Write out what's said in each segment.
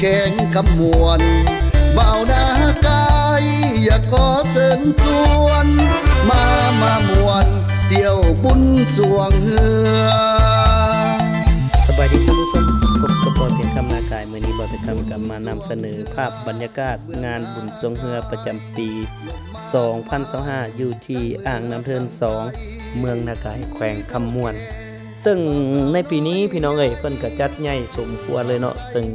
ແຂວງຄຳມ່ວນ ບ່າວນາກາຍ ຢາກຂໍເຊີນຊວນ ມາ ມາມ່ວນ ທ່ຽວບຸນຊ່ວງເຮືອ. ສະບາຍດີທ່ານຜູ້ຊົມ, ພົບກັບບ່າວແຕ່ງຄຳນາກາຍ. ມື້ນີ້ບ່າວແຕ່ງຄຳກໍມານຳສະເໜີພາບບັນຍາກາດງານບຸນຊ່ວງເຮືອປະຈຳປີສອງພັນຊາວຫ້າ ຢູ່ທີ່ອ່າງນ້ຳເທີນສອງ ເມືອງນາກາຍ ແຂວງຄຳມ່ວນ. ເຊິ່ງໃນປີນີ້ພີ່ນ້ອງເອີຍ ເພິ່ນກໍຈັດໃຫຍ່ສົມຄວນເລີຍເນາະ, ເຊິ່ງ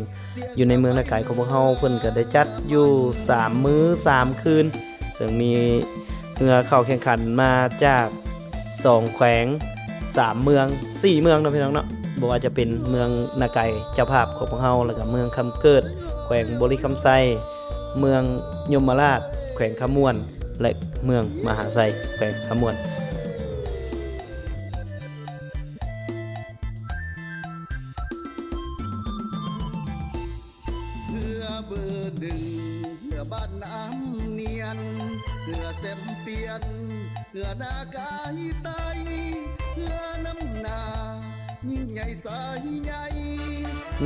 ຢູ່ໃນເມືອງນາກາຍຂອງພວກເຮົາ ເພິ່ນກໍໄດ້ຈັດຢູ່ສາມມື້ສາມຄືນ, ເຊິ່ງມີເຮືອເຂົ້າແຂ່ງຂັນມາຈາກສອງແຂວງ ສາມເມືອງ ສີ່ເມືອງເນາະພີ່ນ້ອງເນາະ, ບໍ່ວ່າຈະເປັນເມືອງນາກາຍເຈົ້າພາບຂອງພວກເຮົາ ແລ້ວກໍເມືອງຄຳເກີດ ແຂວງບໍລິຄຳໄຊ, ເມືອງຍົມມະລາດ ແຂວງຄຳມ່ວນ ແລະ ເມືອງມະຫາໄຊ ແຂວງຄຳມ່ວນ. ເຮືອເບີໜຶ່ງ ເຮືອບ້ານນ້ຳນຽນ ເຮືອແຊມປຽນ ເຮືອນາກາຍໃຕ້ ເຮືອນ້ຳໜາ ຍິ່ງໃຫຍ່ສາຍໃຍ.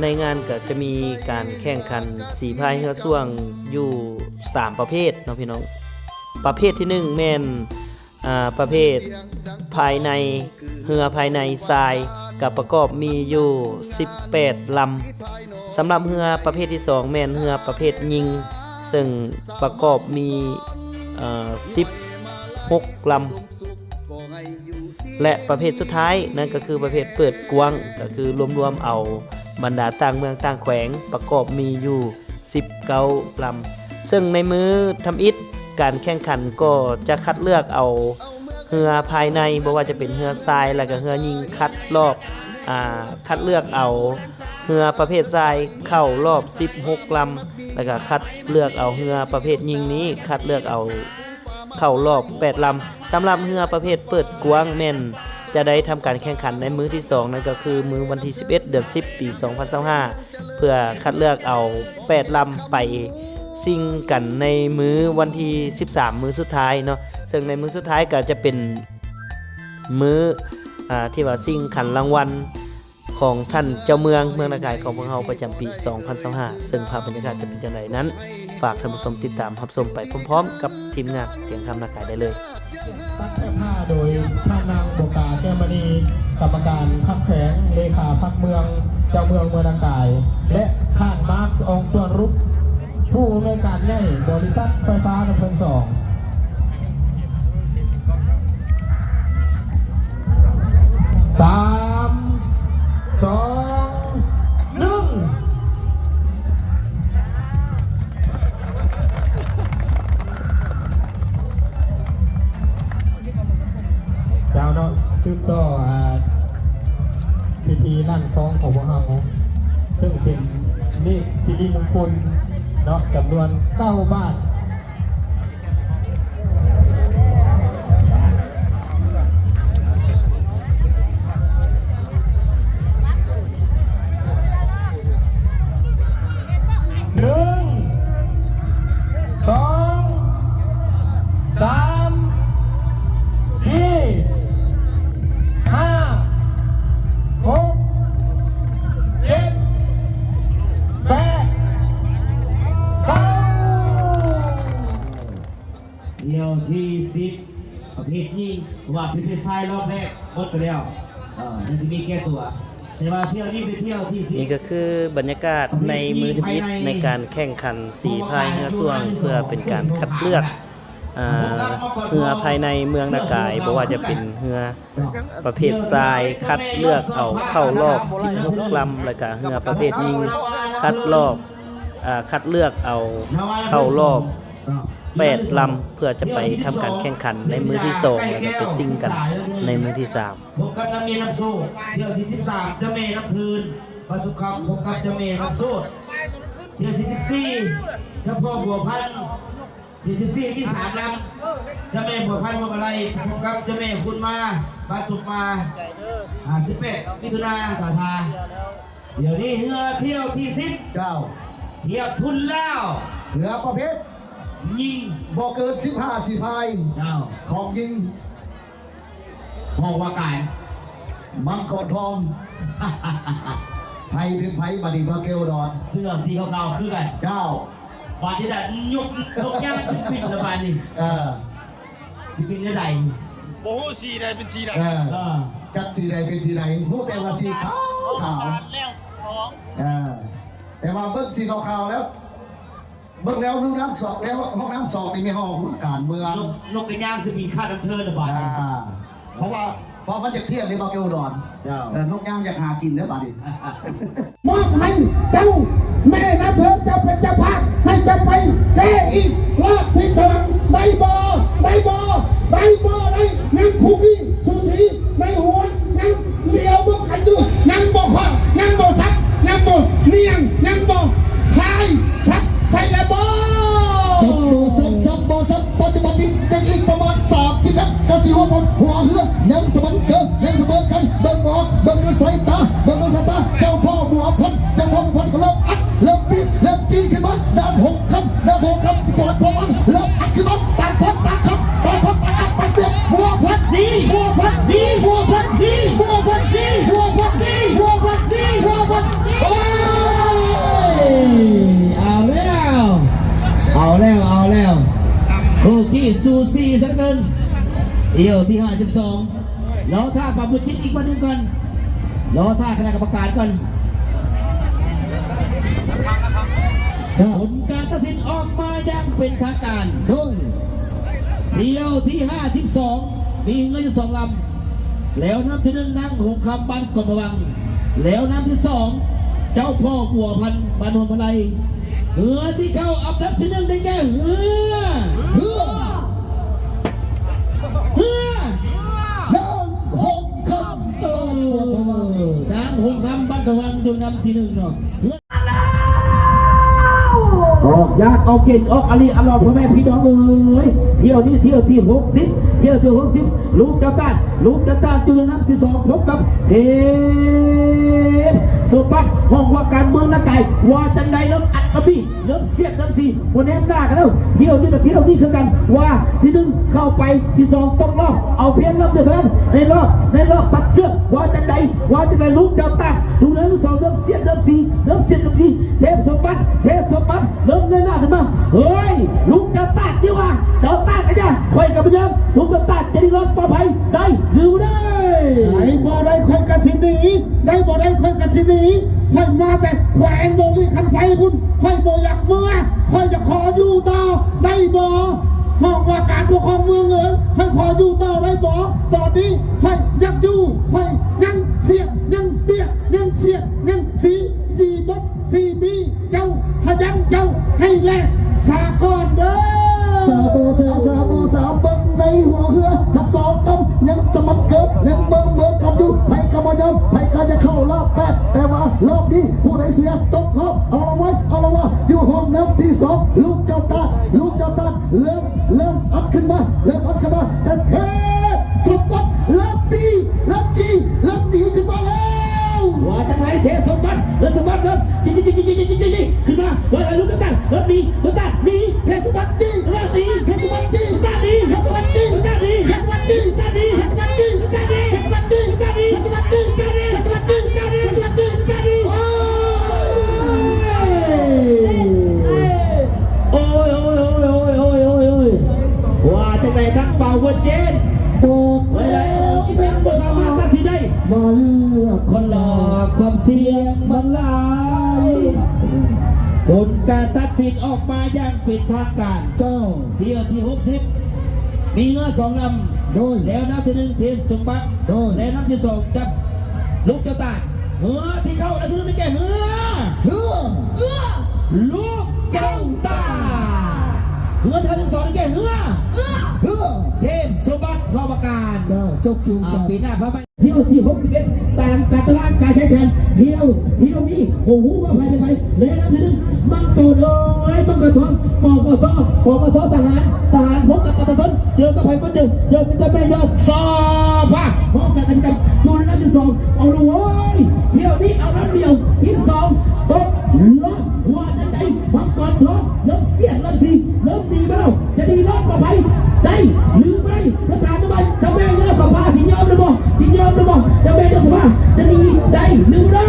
ໃນງານກໍຈະມີການແຂ່ງຂັນສີພາຍເຮືອຊ່ວງຢູ່ສາມປະເພດເນາະພີ່ນ້ອງ. ປະເພດທີໜຶ່ງແມ່ນ ອ່າ ປະເພດພາຍໃນ ເຮືອພາຍໃນຊາຍ ກໍປະກອບມີຢູ່ສິບແປດລຳ. ສຳລັບເຮືອປະເພດທີສອງແມ່ນເຮືອປະເພດຍິງ ເຊິ່ງປະກອບມີ ເອີ ສິບຫົກລຳ ແລະ ປະເພດສຸດທ້າຍ ນັ້ນກໍຄືປະເພດເປີດກວ້າງ ກໍຄືລວມໆເອົາບັນດາຕ່າງເມືອງຕ່າງແຂວງ ປະກອບມີຢູ່ ສິບເກົ້າລຳ. ເຊິ່ງໃນມື້ທຳອິດ ການແຂ່ງຂັນກໍຈະຄັດເລືອກເອົາເຮືອພາຍໃນ ບໍ່ວ່າຈະເປັນເຮືອຊາຍ ແລະ ກະເຮືອຍິງ ຄັດລອບ ອາ ຄັດເລືອກເອົາເຮືອປະເພດຊາຍເຂົ້າລອບສິບຫົກລຳ ແລະ ກະຄັດເລືອກເອົາເຮືອປະເພດຍິງນີ້ ຄັດເລືອກເອົາເຂົ້າລອບແປດລຳ. ສຳລັບເຮືອປະເພດເປີດກວ້າງແມ່ນຈະໄດ້ທຳການແຂ່ງຂັນໃນມື້ທີສອງ ນັ້ນກໍຄືມື້ວັນທີສິບເອັດ ເດືອນສິບ ປີສອງພັນຊາວຫ້າ ເພື່ອຄັດເລືອກເອົາແປດລຳໄປຊິງກັນໃນມື້ວັນທີສິບສາມ ມື້ສຸດທ້າຍເນາະ. ເຊິ່ງໃນມື້ສຸດທ້າຍກໍຈະເປັນມື້ ອາ ທີ່ວ່າຊິງຂັນລາງວັນຂອງທ່ານເຈົ້າເມືອງ ເມືອງນາກາຍຂອງພວກເຮົາປະຈຳປີສອງພັນຊາວຫ້າ ເຊິ່ງພາບບັນຍາກາດຈະເປັນຈັ່ງໃດນັ້ນ ຝາກທ່ານຜູ້ຊົມຕິດຕາມຮັບຊົມໄປພ້ອມໆກັບທີມງານຕຽງຄຳນາກາຍໄດ້ເລີຍ. ຕັດແພ່ພາໂດຍທ່ານນາງບົວກາ ແກ້ວມະນີ ກຳມະການພັກແຂວງ ເລຂາພັກເມືອງ ເຈົ້າເມືອງເມືອງນາກາຍ ແລະ ທ່ານມາກ ອອງຕວນລຸກ ຜູ້ອຳນວຍການໃຫຍ່ບໍລິສັດໄຟຟ້ານ້ຳເພິງສອງ. ສາມ ສອງ ໜຶ່ງ. ເຈົ້າເນາະ ສືບຕໍ່ ອ່າ ພິທີຫຼັ້ງທອງຂອງພວກເຮົາ ເຊິ່ງເປັນເລກສິລິມົງຄົນເນາະ ຈຳນວນເກົ້າບາດ. ໜຶ່ງ ສອງ ສາມ ສີ່ ຫ້າ ຫົກ ເຈັດ ແປດ ເກົ້າ. ທ່ຽວທີສິບ ປະເພດຍິງ ວ່າເປັນເພດຊາຍ ລອບແລກໝົດໄປແລ້ວ ເອີ ຍັງຊິມີແກ້ຕົວ ແຕ່ວ່າທ່ຽວນີ້ເປັນທ່ຽວທີສິບ. ນີ້ກໍຄືບັນຍາກາດໃນມື້ທຳອິດໃນການແຂ່ງຂັນສີພາຍເຮືອຊ່ວງ ເພື່ອເປັນການຄັດເລືອກ ເຮືອພາຍໃນເມືອງນາກາຍ ບໍ່ວ່າຈະເປັນເຮືອປະເພດຊາຍ ຄັດເລືອກເອົາເຂົ້າລອບສິບຫົກລຳ ແລ້ວກະເຮືອປະເພດຍິງ ຄັດລອບ ອາ ຄັດເລືອກເອົາເຂົ້າລອບແປດລຳ ເພື່ອຈະໄປທຳການແຂ່ງຂັນໃນມື້ທີສອງ ແລ້ວກໍໄປຊິງກັນໃນມື້ທີສາມ. ພົບກັບນ້ຳເມນ້ຳໂຊກ ທ່ຽວທີສິບສາມ ເຈົ້າແມ່ນ້ຳເທີນ ປະສົບກັບ ພົບກັບເຈົ້າແມ່ນ້ຳໂຊກ ທ່ຽວທີສິບສີ່ ເຈົ້າພໍ່ບົວພັນ ທີສິບສີ່ ມີສາມລຳ ເຈົ້າແມ່ບົວພັນ ວງມະໄລ ພົບກັບເຈົ້າແມ່ຄຸນມາ ບ້ານສົມມາ ອາ ສິບແປດ ມິຖຸນາ ສາທາ. ດຽວນີ້ເຮືອທ່ຽວທີສິບ ເຈົ້າ ທຽບທຶນລາວ ເຮືອປະເພດຍິງ ບໍ່ເກີນສິບຫ້າສີພາຍ ເຈົ້າ ຂອງຍິງ ຫ້ອງວ່າກາຍ ມັງກອນທອງ. ໃຜເປັນໃຜບາດນີ້ ບ່າວແກ້ວອຸດອນ? ເສື້ອສີຂາວໆຄືກັນ. ເຈົ້າ. ບາດນີ້ລະ ຍົກ ຍົກຍາງຊິປິ່ນລະບາດນີ້. ເອີ ຊິເປັນແນວໃດ? ບໍ່ຮູ້ສີໃດເປັນສີໃດ. ເອີ ເອີ ຈັກສີໃດເປັນສີໃດ ຮູ້ແຕ່ວ່າສີຂາວຂາວ. ເອີ ແຕ່ວ່າເບິ່ງສີຂາວຂາວແລ້ວ ເບິ່ງແລ້ວຫ້ອງນ້ຳຊອກແລ້ວ ຫ້ອງນ້ຳຊອກນີ້ມີຫ້ອງການເມືອງ. ນົກ ນົກກະຍາງຊິບິນຄາດນຳເທີນລະບາດນີ້. ອ່າ ເພາະວ່າ ເພາະມັນຈະທຽງເດ້ ບ່າວແກ້ວອຸດອນ. ເຈົ້າ. ເອີ ນົກຍາງຢາກຫາກິນເດ້ບາດນີ້. ມອບໃຫ້ເຈົ້າ ແມ່ນຳເທີນເຈົ້າເປັນເຈົ້າພາບ ໃຫ້ເຈົ້າໄປແກ້ອີກລອບທີສອງ ໄດ້ບໍ່? ໄດ້ບໍ່? ໄດ້ບໍ່? ໄດ້ ຍັງຄຸກອີກ ສູສີ ໃນຫົວ ຍັງຫຼຽວເບິ່ງກັນຢູ່ ຍັງບໍ່ເຄາະ ຍັງບໍ່ສັບ ຍັງບໍ່ໜ່ຽງ ຍັງບໍ່ພາຍ ສັບໃສ່ແລ້ວບໍ່? ສັບບໍ່ສັບ ສັບບໍ່ສັບ ປັດຈຸບັນນີ້ຍັງອີກປະມານສາມສິບເມັດ ກະຊິຮອດຫົວເຮືອ ຍັງສະໝັນເກີນ ຍັງສະເໝີກັນ ເບິ່ງບໍ່ອອກ ເບິ່ງດ້ວຍສາຍຕາ ເບິ່ງດ້ວຍສາຍຕາ ເຈົ້າພໍ່ບົວພັນ ເຈົ້າພໍ່ບົວພັນກໍເລີ່ມອັດ ເລີ່ມບີບ ເລີ່ມຈີ້ຂຶ້ນມາ ດ້ານຫົງຄຳ ນາໂມກຳກວດພະວັງ ເລີ່ມອັດຂຶ້ນມາ ຕ່າງຄົນຕ່າງຄຳ ຕ່າງຄົນຕ່າງອັດ ຕ່າງບຽດ ບົວພັນດີ ບົວພັນດີ ບົວພັນດີ ບົວພັນດີ ບົວພັນດີ ບົວພັນດີ ບົວພັນດີ ໂອ້ຍ ເອົາແລ້ວ ເອົາແລ້ວ ເອົາແລ້ວ ຄູ່ຂີ້ສູສີຊະເກີນ ຖ້ຽວທີຫ້າສິບສອງ. ລໍຖ້າປາບຸດຈິດອີກບາດໜຶ່ງກ່ອນ ລໍຖ້າຄະນະກຳມະການກ່ອນ. ຜົນການຕັດສິນອອກມາຢ່າງເປັນທາງການ ໂດຍ ຖ້ຽວທີຫ້າສິບສອງ ມີເຮືອຢູ່ສອງລຳ ແລ້ວລຳທີໜຶ່ງນາງຫົງຄຳບ້ານກອມພະວັງ ແລ້ວລຳທີສອງ ເຈົ້າພໍ່ບົວພັນບ້ານໂນນພະໄລ. ເຮືອທີ່ເຂົ້າອັນດັບທີໜຶ່ງໄດ້ແກ່ເຮືອ ເຮືອ ເຮືອ ນາງຫົງຄຳ ເອີ ນາງຫົງຄຳ ບ້ານທະວັງ ຢູ່ນຳທີໜຶ່ງເນາະ. ອອກຍາກອອກເຢັນ ອອກອາລີອາລອນ ພໍ່ແມ່ພີ່ນ້ອງເອີຍ ຖ້ຽວນີ້ຖ້ຽວທີຫົກສິບ ຖ້ຽວທີຫົກສິບ ລູກເຈົ້າຕາດ ລູກເຈົ້າຕາດຢູ່ໃນນຳທີສອງ ພົບກັບເທບສົມບັດ ຫ້ອງວ່າການເມືອງນາກາຍ ວ່າຈັ່ງໃດ ເລີ່ມອັດ ເລີ່ມບີບ ເລີ່ມສຽດ ເລີ່ມສີ ບໍ່ແນມໜ້າກັນເດີ ຖ້ຽວນີ້ກະຖ້ຽວນີ້ຄືກັນ ວ່າທີໜຶ່ງເຂົ້າໄປ ທີສອງຕົກລອບ ເອົາພຽງລອບດຽວເທົ່ານັ້ນ ໃນລອບ ໃນລອບຕັດເຊືອກ ວ່າຈັ່ງໃດ ວ່າຈັ່ງໃດ ລູກເຈົ້າຕາດ ລູກເລີ່ມສອງ ເລີ່ມສຽດ ເລີ່ມສີ ເລີ່ມສຽດ ເລີ່ມສີ ເທບສົມບັດ ເທບສົມບັດ ເລີ່ມເງີຍໜ້າຂຶ້ນມາ ເຮີ້ຍ ລຸງເຈົ້າຕາດນີ້ຫວ່າ ເຈົ້າຕາດກະຢ່າ ຂ້ອຍກະບໍ່ຍອມ ລຸງເຈົ້າຕາດຈະໄດ້ລອດປອດໄພ ໄດ້ຫຼືບໍ່ໄດ້? ໄດ້ບໍ່ໄດ້ ຂ້ອຍກະຊິໜີ ໄດ້ບໍ່ໄດ້ ຂ້ອຍກະຊິໜີ ຂ້ອຍມາແຕ່ແຂວງບໍລິຄຳໄຊພຸ້ນ ຂ້ອຍບໍ່ຢາກເມືອ ຂ້ອຍຢາກຂໍຢູ່ຕໍ່ ໄດ້ບໍ່? ຫ້ອງວ່າການປົກຄອງເມືອງເອີຍ ຂ້ອຍຂໍຢູ່ຕໍ່ໄດ້ບໍ່? ຕອນນີ້ຂ້ອຍຢາກຢູ່ ຂ້ອຍຍັງສຽດ ຍັງປຽກ ຍັງສຽດ ຍັງສີ ສີບົດ ສີບີ ເຈົ້າຂະຫຍັນເຈົ້າໃຫ້ແລກສາກ່ອນເດີ. ສາບໍ່ສາ ສາບໍ່ສາ ເບິ່ງໃນຫົວເຮືອທັງສອງລຳ ຍັງສະໝັນເກີນ ຍັງເບິ່ງເບິ່ງກັນຢູ່ ໃຜກະບໍ່ຍອມ ໃຜກະຢາກເຂົ້າລອບແປດ ແຕ່ວ່າລອບນີ້ຜູ້ໃດເສຍຕົກຮອບ ເອົາລະໄວ້ ເອົາລະວ່າ ຢູ່ຫ້ອງນ້ຳທີສອງ ລູກເຈົ້າຕາດ ລູກເຈົ້າຕາດ ເລີ່ມ ເລີ່ມອັດຂຶ້ນມາ ເລີ່ມອັດຂຶ້ນມາ ແຕ່ເທບສົມບັດ ເລີ່ມຕີ ເລີ່ມຈີ້ ເລີ່ມໜີຂຶ້ນມາແລ້ວ ວ່າຈັ່ງໃດ ເທບສົມບັດ ເລີ່ມສົມບັດ ເລີ່ມຈີ້ ຈີ້ ຈີ້ ຈີ້ ຈີ້ ຈີ້ ຈີ້ ຈີ້ ຂຶ້ນມາ ວ່າແລ້ວລູກເຈົ້າຕາດ ເລີ່ມໜີ ເຈົ້າຕາດໜີ ເທບສົມບັດຈີ້ ເລີ່ມຕີ ເທບສົມບັດຈີ້ ເຈົ້າຕາດໜີ ເທບສົມບັດຈີ້ ເຈົ້າຕາດໜີ ເທບສົມບັດຈີ້ ເຈົ້າຕາດໜີ ເທບສົມບັດຈີ້ ເຈົ້າຕາດໜີ ເທບສົມບັດຈີ້ ເຈົ້າຕາດໜີ ເທບສົມບັດຈີ້ ເຈົ້າຕາດໜີ ເທບສົມບັດຈີ້ ເຈົ້າຕາດໜີ ໂອ້ຍ ໂອ້ຍ ໂອ້ຍ ໂອ້ຍ ໂອ້ຍ ໂອ້ຍ ໂອ້ຍ ວ່າຈັ່ງໃດທັງເປົ່າເວີດເຈນ ບອກແລ້ວ ຍັງບໍ່ສາມາດຕັດສິນໄດ້ ມາເລືອກຄົນຫຼອກ ຄວາມສ່ຽງມັນຫຼາຍ ຜົນການຕັດສິນອອກມາຢ່າງເປັນທາງການ ເຈົ້າ ຖ້ຽວທີຫົກສິບ ມີເຮືອສອງລຳ ໂດຍ ແລ້ວນຳທີໜຶ່ງ ເທບສົມບັດ ໂດຍ ແລ້ວນຳທີສອງ ຈັບ ລູກເຈົ້າຕາດ ເຮືອທີ່ເຂົ້າລະຖືໄດ້ແກ່ເຮືອ ເຮືອ ເຮືອ ລູກເຈົ້າຕາດ ເຮືອທີ່ເຂົ້າທີສອງໄດ້ແກ່ເຮືອ ເຮືອ ເຮືອ ເທບສົມບັດ ພະປະການ ເຈົ້າ ຈົບເກມ ອ່າ ເຈົ້າ ປີໜ້າພະມາ ຖ້ຽວທີຫົກສິບເອັດ ຕາມການຕະລາງການແຂ່ງຂັນ ຖ້ຽວ ຖ້ຽວນີ້ບໍ່ຮູ້ວ່າໃຜເປັນໃຜ ແລະນຳທີໜຶ່ງ ມັງກອນເອີຍ ມັງກອນທອງ ປກສ ປກສ ທະຫານ ທະຫານພົບກັບປະຊາຊົນ ເຈີກັບໃຜບໍ່ເຈີ ເຈີກັບແມ່ຍອດ ຊອພາ ພ້ອມກັນກັນ ຢູ່ໃນລຳທີສອງ ເອົາລະເວີຍ ຖ້ຽວນີ້ເອົາລຳດຽວ ທີສອງ ຕົກລອບ ວ່າຈັ່ງໃດ ມັງກອນທອງ ເລີ່ມສຽດ ເລີ່ມສີ ເລີ່ມໜີມາແລ້ວ ຈະໜີລອດປອດໄພໄດ້ຫຼືບໍ່ໄດ້ ກະຖາມມາໃໝ່ ເຈົ້າແມ່ຍອດ ຊອບພາ ຊິຍອມຫຼືບໍ່ ຊິຍອມຫຼືບໍ່ ເຈົ້າແມ່ຍອດ ຊອບພາ ຈະໜີໄດ້ຫຼືບໍ່ໄດ້?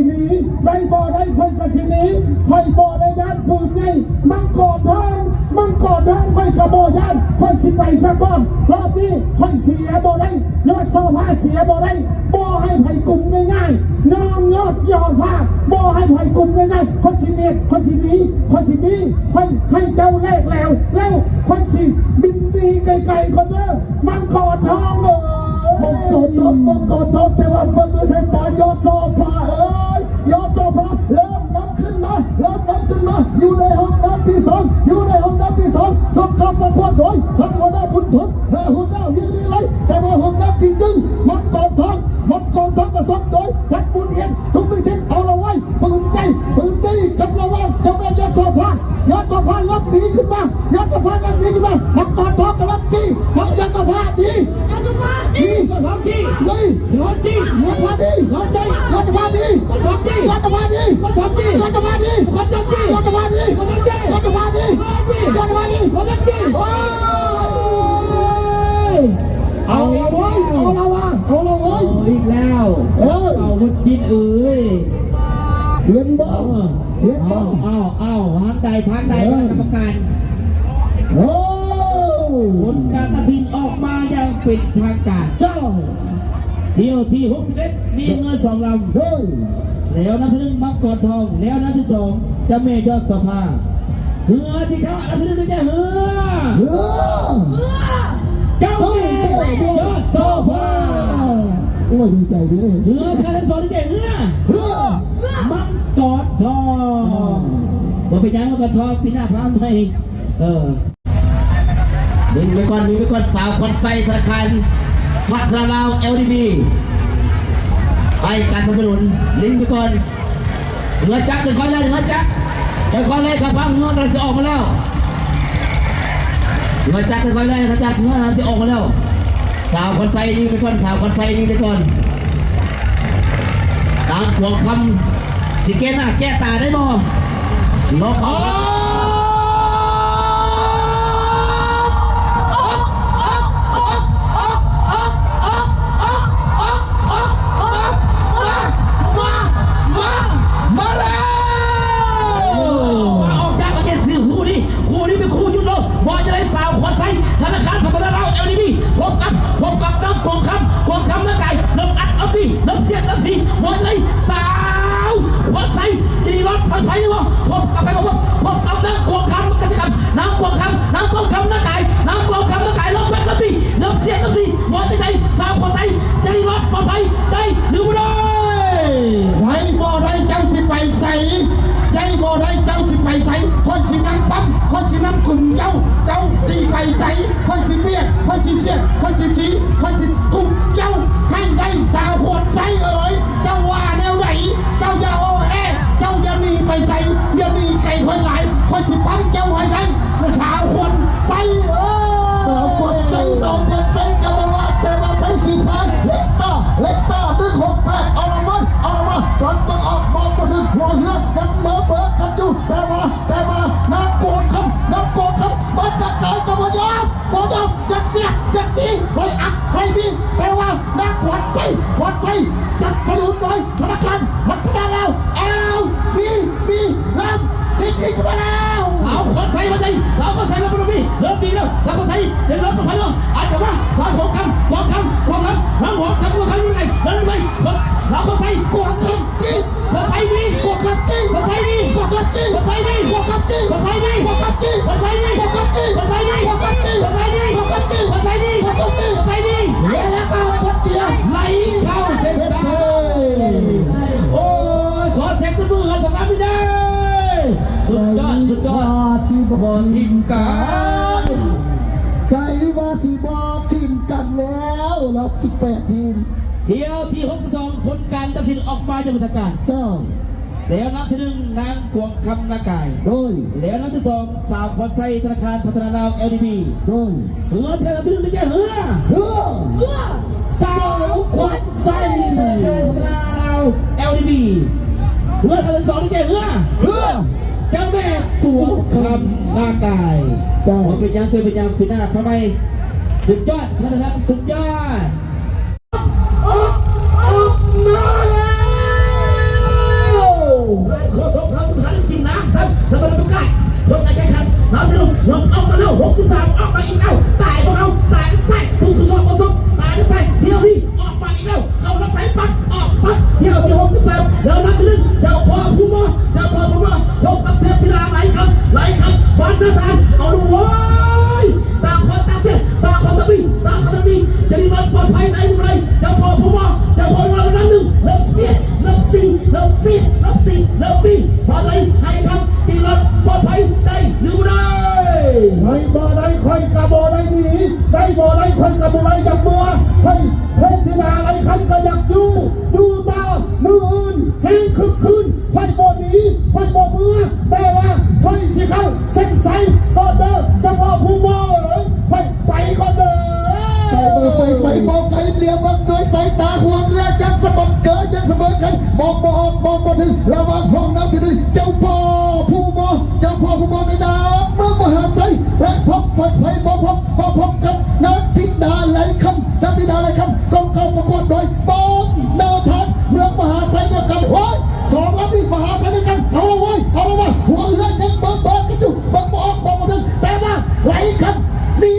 ໜີ ໄດ້ບໍ່ໄດ້ ຂ້ອຍກໍຊິໜີ ຂ້ອຍບໍ່ໄດ້ຢ້ານປືນໃຫຍ່ ມັງກອນທອງ ມັງກອນທອງ ຂ້ອຍກໍບໍ່ຢ້ານ ຂ້ອຍຊິໄປສາກ່ອນ ລອບນີ້ຂ້ອຍເສຍບໍ່ໄດ້ ຍອດຊໍພາເສຍບໍ່ໄດ້ ບໍ່ໃຫ້ໃຜກຸມງ່າຍໆ ນ້ອງຍອດຊໍພາ ບໍ່ໃຫ້ໃຜກຸມງ່າຍໆ ຂ້ອຍຊິເດັດ ຂ້ອຍຊິດີ ຂ້ອຍຊິດີ ຂ້ອຍໃຫ້ເຈົ້າແລກແລ້ວ ແລ້ວຂ້ອຍຊິບິນໜີໄກໆກ່ອນເດີ ມັງກອນທອງເອີຍ ມັງກອນທອງ ມັງກອນທອງ ແຕ່ວ່າເບິ່ງດ້ວຍສາຍຕາ ຍອດຊໍພາເອີຍ ຍອດຊໍພາ ເລີ່ມນຳຂຶ້ນມາ ເລີ່ມນຳຂຶ້ນມາ ຢູ່ໃນຫ້ອງນ້ຳທີສອງ ຢູ່ໃນຫ້ອງນ້ຳທີສອງ ສົ່ງເຂົ້າປະກວດໂດຍ ທ່ານຫົວໜ້າບຸນທົນ ແລະ ຫົວໜ້າວຽງວິໄລ ແຕ່ວ່າຫ້ອງນ້ຳທີໜຶ່ງ ມັງກອນທອງ ມັງກອນທອງ ກໍສົ່ງໂດຍ ທັດບຸນອຽນ ທຸກມິສິດ ເອົາລະໄວ້ ປືນໃຫຍ່ ປືນໃຫຍ່ ກັບລະຫວ່າງ ເຈົ້າແມ່ຍອດຊໍພາ ຍອດຊໍພາເລີ່ມດີຂຶ້ນມາ ຍອດຊໍພາເລີ່ມດີຂຶ້ນມາ ມັງກອນທອງກຳລັງຈີ່ ມັງ ຍອດຊໍພາດີ ຍອດຊໍພາດີ ຍອດຊໍພາດີ ດີ ຍອດຊໍພາດີ ຍອດຊໍພາດີ ຍອດຊໍພາດີ ຍອດຊໍພາດີ ໂອ້ຍ ເອົາລະເວີ້ຍ ເອົາລະວ່າ ເອົາລະເວີ້ຍ ເອົາອີກແລ້ວ ເອີ ເອົາບຸນຈິນເອີຍ ເຫັນບໍ່? ເອີ ເຫັນບໍ່? ເອົາ ເອົາ ເອົາ ທາງໃດ ທາງໃດ ເອີ ກຳມະການ ໂອ້ ຜົນການຕັດສິນອອກມາຢ່າງເປັນທາງການ ເຈົ້າ ທ່ຽວທີຫົກສິບເອັດ ມີເຮືອສອງລຳ ໂດຍ ແລ້ວນຳທີໜຶ່ງ ມັງກອນທອງ ແລ້ວນຳທີສອງ ເຈົ້າແມ່ຍອດຊໍພາ ເຮືອທີ່ເຂົ້າອັນດັບທີໜຶ່ງໄດ້ແກ່ເຮືອ ເຮືອ ເຮືອ ເຈົ້າແມ່ຍອດຊໍພາ ໂອ້ຍ ດີໃຈເດ້ ເຮືອທີ່ເຂົ້າອັນດັບທີສອງໄດ້ແກ່ເຮືອ ເຮືອ ມັງກອນທອງ ບໍ່ເປັນຫຍັງ ມັງກອນທອງ ປີໜ້າພາໃໝ່ ເອີ ໜິງໄປກ່ອນ ໜິງໄປກ່ອນ ສາວຂວັນໄຊ ທະນາຄານພັດທະນາລາວ ແອລດີບີ ໃຫ້ການສະໜັບສະໜູນ ໜິງໄປກ່ອນ ເຮືອຈັກ ຄ່ອຍໆແລ່ນ ເຮືອຈັກ ຄ່ອຍໆແລ່ນ ຂ້າງເຮືອກຳລັງຊິອອກມາແລ້ວ ເຮືອຈັກ ຄ່ອຍໆແລ່ນ ເຮືອຈັກ ເຮືອກຳລັງຊິອອກມາແລ້ວ ສາວຂວັນໄຊໜິງໄປກ່ອນ ສາວຂວັນໄຊໜິງໄປກ່ອນ ນາງກວງຄຳ ຊິແກ້ໜ້າແກ້ຕາໄດ້ບໍ່? ລັອກເອົາ ມາແລ້ວ ມາອອກຈາກປະເທດ ຊື່ຄູ່ນີ້ ຄູ່ນີ້ເປັນຄູ່ຢຸດໂລກ ວ່າຈະໄດ້ ສາວຂວັນໄຊ ທະນາຄານພັດທະນາລາວ ແອລດີບີ ພົບກັບ ພົບກັບນາງກວງຄຳ ກວງຄຳນາກາຍ ນ້ອງອັດ ນ້ອງປີ ນ້ອງສຽດ ນ້ອງສີ ວ່າຈະໄດ້ ສາວຂວັນໄຊ ຈະດີລອດປອດໄພບໍ່ ພົບກັບໃຜບໍ່ ພົບກັບນາງກວງຄຳ ກະສິກຳ ນາງກວງຄຳ ນາງກວງຄຳນາກາຍ ນາງກວງຄຳນາກາຍ ນ້ອງແພັດ ນ້ອງປີ ນ້ອງສຽດ ນ້ອງສີ ວ່າຈະໄດ້ ສາວຂວັນໄຊ ຈະດີລອດປອດໄພ ໄດ້ຫຼືບໍ່ໄດ້? ໄດ້ບໍ່ໄດ້ ເຈົ້າຊິໄປໃສ? ໄດ້ບໍ່ໄດ້ ເຈົ້າຊິໄປໃສ? ຂ້ອຍຊິນຳປ້ຳ ຂ້ອຍຊິນຳກຸມເຈົ້າ ເຈົ້າຊິໄປໃສ? ຂ້ອຍຊິບຽດ ຂ້ອຍຊິສຽດ ຂ້ອຍຊິສີ ຂ້ອຍຊິກຸມເຈົ້າໃຫ້ໄດ້ ສາວຂວັນໄຊເອີຍ ເຈົ້າວ່າແນວໃດ? ເຈົ້າຢ່າອໍແອ ເຈົ້າຢ່າໜີໄປໃສ ຢ່າໜີໄກຂ້ອຍຫຼາຍ ຂ້ອຍຊິປ້ຳເຈົ້າໃຫ້ໄດ້ ສາວຂວັນໄຊເອີຍ ສາວຂວັນໄຊ ສາວຂວັນໄຊ ກຳມະວາດ ແຕ່ວ່າໄຊສີພາຍ ເລັກຕາ ເລັກຕາ ໜຶ່ງຫົກແປດ ເອົາລະມາ ເອົາລະມາ ກຳລັງອອກ ມອງບໍ່ເຫັນຫົວເຮືອ ຍັງເມີເບີກັນຢູ່ ແຕ່ວ່າ ແຕ່ວ່າ ນາງກວງຄຳ ນາງກວງຄຳ ມັນກະກາຍກະບໍ່ຍອມ ບໍ່ຍອມ ຢາກສຽດ ຢາກສີ ໄລ່ອັດ ໄລ່ບີ ແຕ່ວ່າ ນາງຂວັນໄຊ ຂວັນໄຊ ສະໜັບສະໜູນໂດຍ ທະນາຄານພັດທະນາລາວ ແອລດີບີ ນຳ ຊິຍິງຂຶ້ນມາແລ້ວ ສາວຂວັນໄຊ ຂວັນໄຊ ສາວຂວັນໄຊ ເລີ່ມບໍ່ດີ ເລີ່ມດີແລ້ວ ສາວຂວັນໄຊ ເດີນເລີ່ມບໍ່ໄປແລ້ວ ອາດຈະມາ ສາວກວງຄຳ ກວງຄຳ ກວງຄຳ ນາງກວງຄຳ ກວງຄຳ ກວງຄຳ ນາງໄຊ ສາວຂວັນໄຊ ກວງຄຳຈີນ ຂວັນໄຊດີ ກວງຄຳຈີນ ຂວັນໄຊດີ ກວງຄຳຈີນ ຂວັນໄຊດີ ກວງຄຳຈີນ ຂວັນໄຊດີ ກວງຄຳຈີນ ຂວັນໄຊດີ ກວງຄຳຈີນ ຂວັນໄຊດີ ກວງຄຳຈີນ ຂວັນໄຊດີ ກວງຄຳຈີນ ຂວັນໄຊດີ ກວງຄຳຈີນ ແລ້ວກໍຄົນດຽວ ໄລ່ເຂົ້າເສັ້ນໄຊ ໂອ້ຍ ຂໍສຽງຕົບມືໃຫ້ສາວງາມອີກເດີ້ ສຸດຍອດ ສຸດຍອດ ບໍ່ຖິ້ມກັນ ໃສ່ວ່າຊິບໍ່ຖິ້ມກັນແລ້ວ ລອບສິບແປດທີມ ທ່ຽວທີຫົກສິບສອງ ຜົນການຕັດສິນອອກມາຢ່າງເປັນທາງການ ເຈົ້າ ແລ້ວນຳທີໜຶ່ງ ນາງກວງຄຳນາກາຍ ໂດຍ ແລ້ວນຳທີສອງ ສາວຂວັນໄຊ ທະນາຄານພັດທະນາລາວ ແອລດີບີ ໂດຍ ເຮືອທີ່ໜຶ່ງໄດ້ແກ່ເຮືອ ເຮືອ ເຮືອ ສາວຂວັນໄຊ ທະນາຄານພັດທະນາລາວ ແອລດີບີ ເຮືອທີ່ສອງໄດ້ແກ່ເຮືອ ເຮືອ ເຈົ້າແມ່ກວງຄຳນາກາຍ ເຈົ້າ ບໍ່ເປັນຫຍັງ ບໍ່ເປັນຫຍັງ ປີໜ້າພາໃໝ່ ສຸດຍອດ ທະນາຄານ ສຸດຍອດ. ອອກ ອອກມາແລ້ວ ທີຫົກສິບສາມ ແລ້ວນັບທີໜຶ່ງ ເຈົ້າພໍ່ພູມໍ ເຈົ້າພໍ່ພູມໍ ພົບກັບເທບທິດາໄຫຼຄຳ ໄຫຼຄຳ ບັນນາທານ ເອົາລະເວີຍ ຕ່າງຄົນຕ່າງເສຍ ຕ່າງຄົນຕ່າງມີ ຕ່າງຄົນຕ່າງມີ ຈະໄດ້ລອດປອດໄພໄດ້ຫຼືບໍ່ໄດ້ ເຈົ້າພໍ່ພູມໍ ເຈົ້າພໍ່ພູມໍ ນັບໜຶ່ງ ນັບສອງ ນັບສາມ ນັບສີ່ ນັບຫ້າ ນັບຫົກ ບາດໃດໄຫຼຄຳ ຈະໄດ້ລອດປອດໄພໄດ້ຫຼືບໍ່ໄດ້ ໄດ້ບໍ່ໄດ້ ຂ້ອຍກະບໍ່ໄດ້ໜີ ໄດ້ບໍ່ໄດ້ ຂ້ອຍກະບໍ່ໄດ້ຢາກເມືອ ຂ້ອຍ ເທບທິດາໄຫຼຄຳກະຢາກຢູ່ ຢູ່ຕໍ່ ມື້ອື່ນແຮງຄຶກຄື້ນ ຂ້ອຍບໍ່ໜີ ຂ້ອຍບໍ່ເມືອ ແຕ່ວ່າຂ້ອຍຊິເຂົ້າເສັ້ນໄຊກ່ອນເດີ ເຈົ້າພໍ່ພູມໍເອີຍ ຂ້ອຍໄປກ່ອນເດີ. ໄປ ໄປ ໄປ ໄປ ບໍ່ໄກ ລຽວເບິ່ງດ້ວຍສາຍຕາ ຫົວເຮືອຍັງສະບັດເກີ ຍັງສະເໝີກັນ ມອງບໍ່ອອກ ມອງບໍ່ເຖິງ ລະຫວ່າງຫ້ອງນ້ຳທີ່ໜຶ່ງ ເຈົ້າພໍ່ພູມໍ ເຈົ້າພໍ່ພູມໍ ໃນນາມເມືອງມະຫາໄຊ ແລະ ພົບປອດໄພ ມາພົບ ມາພົບກັບ ນັດທິດາໄຫຼຄຳ ນັດທິດາໄຫຼຄຳ ສົ່ງເຂົ້າປະກວດໂດຍ ບັນນາທານ ເມືອງມະຫາໄຊນຳກັນ ໂອ້ຍ ສອງລຳນີ້ມະຫາໄຊນຳກັນ ເອົາລະເວີຍ ເອົາລະເວີຍ ຫົວເຮືອຍັງເບີກໆກັນຢູ່ ເບິ່ງບໍ່ອອກ ເບິ່ງບໍ່ເຖິງ ແຕ່ວ່າໄຫຼຄຳໜີ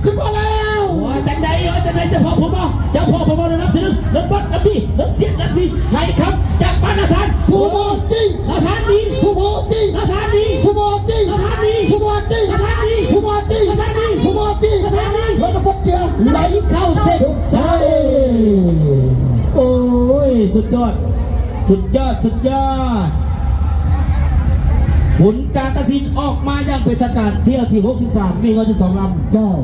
ຂຶ້ນມາແລ້ວ ໂອ້ຍ ຈັ່ງໃດ ໂອ້ຍ ຈັ່ງໃດ ເຈົ້າພໍ່ພູມໍ ເຈົ້າພໍ່ພູມໍ ໄດ້ນັບທີໜຶ່ງ ນັບບັດ ນັບບີ ນັບສຽງ ນັບສີ ໄຫຼຄຳ ຈາກບ້ານນາທານ ພູມໍຈີ ນາທານດີ ພູມໍຈີ ນາທານດີ ພູມໍຈີ ນາທານດີ ພູມໍຈີ ນາທານດີ ພູມໍຈີ ນາທານດີ ພູມໍຈີ ນາທານດີ ແລ້ວກະພົບເຈື່ອ ໄຫຼເຂົ້າເສັ້ນໄຊ ໂອ້ຍ ສຸດຍອດ ສຸດຍອດ ສຸດຍອດ ຜົນການຕັດສິນອອກມາຢ່າງເປັນທາງການ ຖ້ຽວທີຫົກສິບສາມ ມີເຮືອຢູ່ສອງລຳ ເຈົ້າ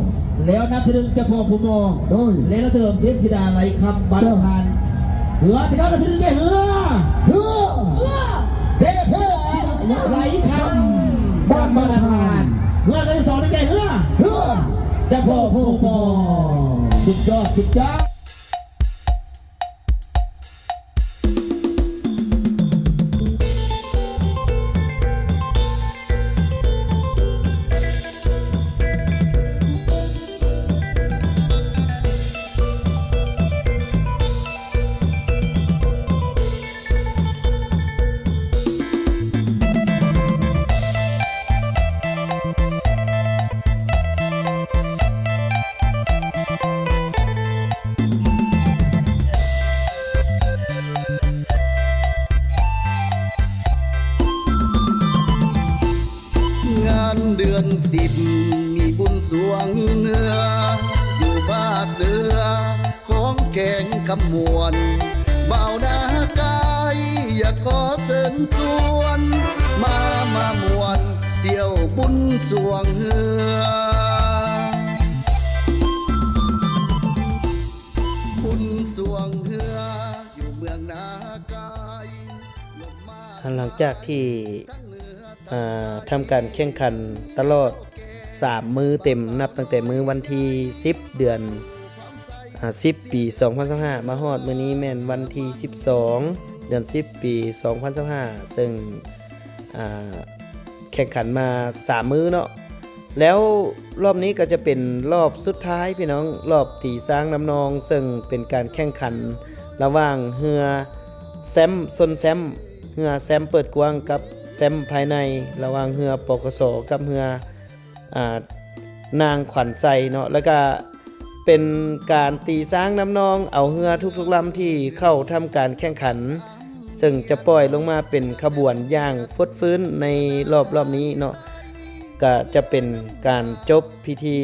ແລ້ວນັບທີໜຶ່ງ ເຈົ້າພໍ່ພູມໍ ໂດຍ ແລະ ລະເຕີມເທບທິດາໄຫຼຄຳ ບັນນາທານ ເຮືອທີ່ເຂົ້ານັບທີໜຶ່ງແກ່ເຮືອ ເຮືອ ເທບທິດາໄຫຼຄຳ ບັນນາທານ ເຮືອທີສອງໄດ້ແກ່ເຮືອ ເຮືອ ເຈົ້າພໍ່ພູມໍ ສຸດຍອດ ສຸດຍອດ. ງານເດືອນສິບ ມີບຸນຊ່ວງເຮືອ ຢູ່ພາກເໜືອ ຂອງແຂວງຄຳມ່ວນ ບ່າວນາກາຍ ຢາກຂໍເຊີນຊວນ ມາ ມາມ່ວນ ທ່ຽວບຸນຊ່ວງເຮືອ ບຸນຊ່ວງເຮືອ ຢູ່ເມືອງນາກາຍ ລົມມາ ຫຼັງຈາກທີ່ ອ່າ ທຳການແຂ່ງຂັນຕະຫຼອດສາມມື້ເຕັມ ນັບຕັ້ງແຕ່ມື້ວັນທີສິບ ເດືອນ ອ່າ ສິບ ປີສອງພັນຊາວຫ້າ ມາຮອດມື້ນີ້ແມ່ນວັນທີສິບສອງ ເດືອນສິບ ປີສອງພັນຊາວຫ້າ ເຊິ່ງ ອ່າ ແຂ່ງຂັນມາສາມມື້ເນາະ ແລ້ວລອບນີ້ກໍຈະເປັນລອບສຸດທ້າຍພີ່ນ້ອງ ລອບຕີຊ້າງນຳນອງ ເຊິ່ງເປັນການແຂ່ງຂັນລະຫວ່າງເຮືອແຊ້ມຊົນແຊ້ມ ເຮືອແຊ້ມເປີດກວ້າງກັບແຊ້ມພາຍໃນ ລະຫວ່າງເຮືອ ປກສ ກັບເຮືອ ອ່າ ນາງຂວັນໄຊເນາະ ແລ້ວກະເປັນການຕີຊ້າງນຳນອງ ເອົາເຮືອທຸກໆລຳທີ່ເຂົ້າທຳການແຂ່ງຂັນ ເຊິ່ງຈະປ່ອຍລົງມາເປັນຂະບວນຢ່າງຟົດຟື້ນໃນລອບ ລອບນີ້ເນາະ ກະຈະເປັນການຈົບພິທີ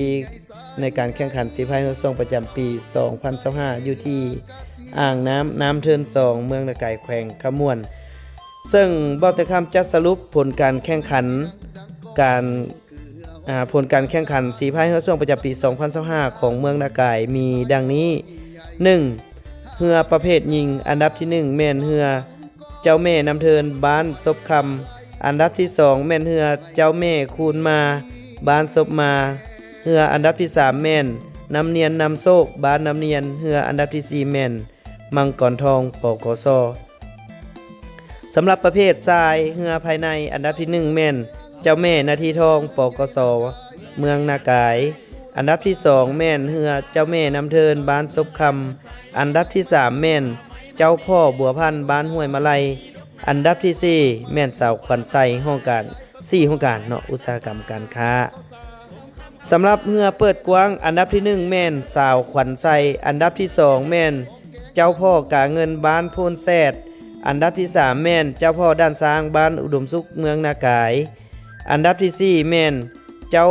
ໃນການແຂ່ງຂັນສີພາຍເຮືອຊ່ວງປະຈຳປີສອງພັນຊາວຫ້າ ຢູ່ທີ່ອ່າງນ້ຳນ້ຳເທີນສອງ ເມືອງນາກາຍ ແຂວງຄຳມ່ວນ ເຊິ່ງບ່າວແຕ່ຄຳຈະສະຫຼຸບຜົນການແຂ່ງຂັນ ການ ອ່າ ຜົນການແຂ່ງຂັນສີພາຍເຮືອຊ່ວງປະຈຳປີສອງພັນຊາວຫ້າ ຂອງເມືອງນາກາຍມີດັ່ງນີ້, ໜຶ່ງ ເຮືອປະເພດຍິງ ອັນດັບທີໜຶ່ງ ແມ່ນເຮືອເຈົ້າແມ່ນ້ຳເທີນ ບ້ານສົບຄຳ, ອັນດັບທີສອງ ແມ່ນເຮືອເຈົ້າແມ່ຄູນມາ ບ້ານສົບມາ, ເຮືອອັນດັບທີສາມ ແມ່ນນ້ຳນຽນນຳໂຊກ ບ້ານນ້ຳນຽນ, ເຮືອອັນດັບທີສີ່ ແມ່ນ ມັງກອນທອງ ປກສ. ສຳລັບປະເພດຊາຍ ເຮືອພາຍໃນ ອັນດັບທີໜຶ່ງ ແມ່ນເຈົ້າແມ່ນາທີທອງ ປກສ ເມືອງນາກາຍ, ອັນດັບທີສອງ ແມ່ນເຮືອເຈົ້າແມ່ນ້ຳເທີນ ບ້ານສົບຄຳ, ອັນດັບທີສາມ ແມ່ນເຈົ້າພໍ່ບົວພັນ ບ້ານຫ້ວຍມະໄລ, ອັນດັບທີສີ່ ແມ່ນສາວຂວັນໄຊ ຫ້ອງການ ສີ່ຫ້ອງການເນາະ ອຸດສາຫະກຳການຄ້າ. ສຳລັບເຮືອເປີດກວ້າງ ອັນດັບທີໜຶ່ງ ແມ່ນສາວຂວັນໄຊ, ອັນດັບທີສອງ ແມ່ນເຈົ້າພໍ່ກາເງິນ ບ້ານໂພນແຊດ, ອັນດັບທີສາມແມ່ນເຈົ້າພໍ່ດ່ານຊ້າງ ບ້ານອຸດົມສຸກ ເມືອງນາກາຍ. ອັນດັບທີສີ່ແມ່ນເຈົ້າ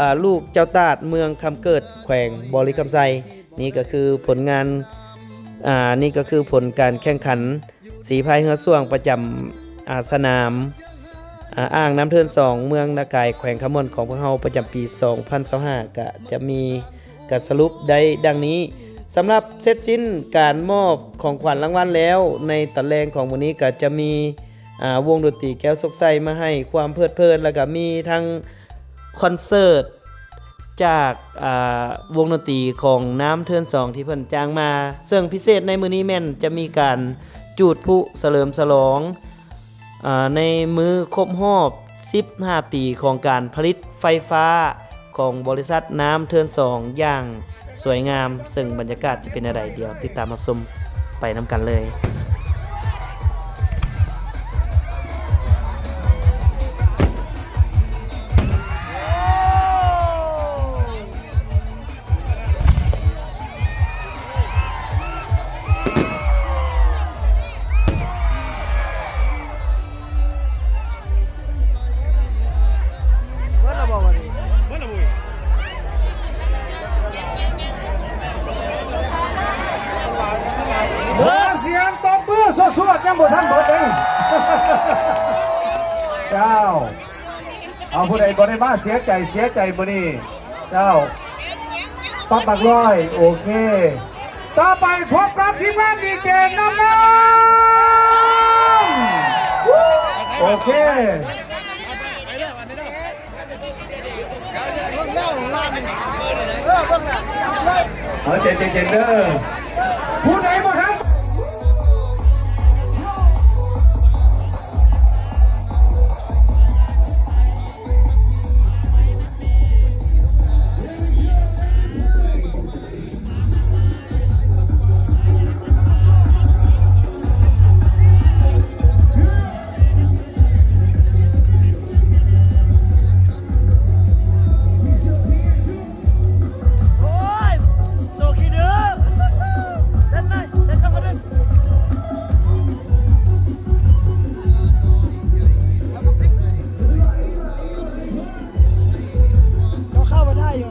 ອາ ລູກເຈົ້າຕາດ ເມືອງຄຳເກີດ ແຂວງບໍລິຄຳໄຊ. ນີ້ກໍຄືຜົນງານ ອາ ນີ້ກໍຄືຜົນການແຂ່ງຂັນສີພາຍເຮືອຊ່ວງປະຈຳ ອາ ສະໜາມ ອາ ອ່າງນ້ຳເທີນສອງ ເມືອງນາກາຍ ແຂວງຄຳມ່ວນ ຂອງພວກເຮົາປະຈຳປີສອງພັນຊາວຫ້າ ກະຈະມີ ກະສະຫຼຸບໄດ້ດັ່ງນີ້. ສຳລັບເສັດສິ້ນການມອບຂອງຂວັນລາງວັນແລ້ວ ໃນຕອນແລງຂອງມື້ນີ້ກະຈະມີ ອາ ວົງດົນຕີແກ້ວໂຊກໄຊມາໃຫ້ຄວາມເພີດເພີນ ແລ້ວກະມີທັງຄອນເສີດຈາກ ອາ ວົງດົນຕີຂອງນ້ຳເທີນສອງທີ່ເພິ່ນຈ້າງມາ. ເຊິ່ງພິເສດໃນມື້ນີ້ແມ່ນຈະມີການຈູດພລຸສະເຫຼີມສະຫຼອງ ອາ ໃນມື້ຄົບຮອບສິບຫ້າປີຂອງການຜະລິດໄຟຟ້າຂອງບໍລິສັດນ້ຳເທີນສອງຢ່າງສວຍງາມ, ເຊິ່ງບັນຍາກາດຈະເປັນແນວໃດ ດຽວຕິດຕາມຮັບຊົມໄປນຳກັນເລີຍ. ຂໍສຽງຕົບມືສວດໆ ຍັງບໍ່ທັນເບິດເດ້. ເຈົ້າ ເອົາ ຜູ້ໃດບໍ່ໄດ້ມາເສຍໃຈ ເສຍໃຈມື້ນີ້. ເຈົ້າ ປັບບັກລອຍ ໂອເຄ. ຕໍ່ໄປພົບກັບທີມງານດີເຈນ້ຳນາງ ໂອເຄ. ເອົາ ໃຈເຢັນໆ ເດີ ຜູ້ໃດບໍ່ທັນ. ໂອ້ຍ ໂຕຂີ້ດື້ ເຕັ້ນໜ້ອຍ ເຕັ້ນຈັກໜ້ອຍ. ເຈົ້າເຂົ້າມາໄດ້ຢູ່.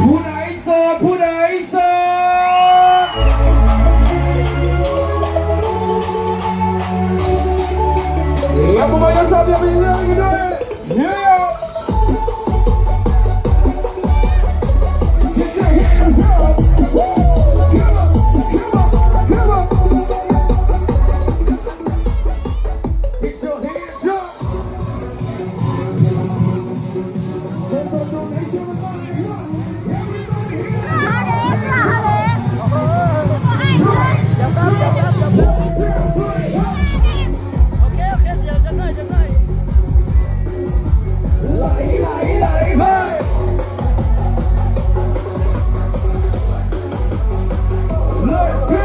ຜູ້ໃດໂສດ ຜູ້ໃດໂສດ ແລ້ວພວກເຮົາຈະຊອບຢ່າໄປເລື່ອງອີກດ້ວຍ. Yeah. Get your hands up. Woo. Come on, come on, come on. Get your hands up. There's a donation. Everybody here. ໂອເຄ ໂອເຄ ດຽວຈັກໜ້ອຍ ຈັກໜ້ອຍ. ໄຫຼ ໄຫຼ ໄຫຼ ໄຫຼ. Let's go.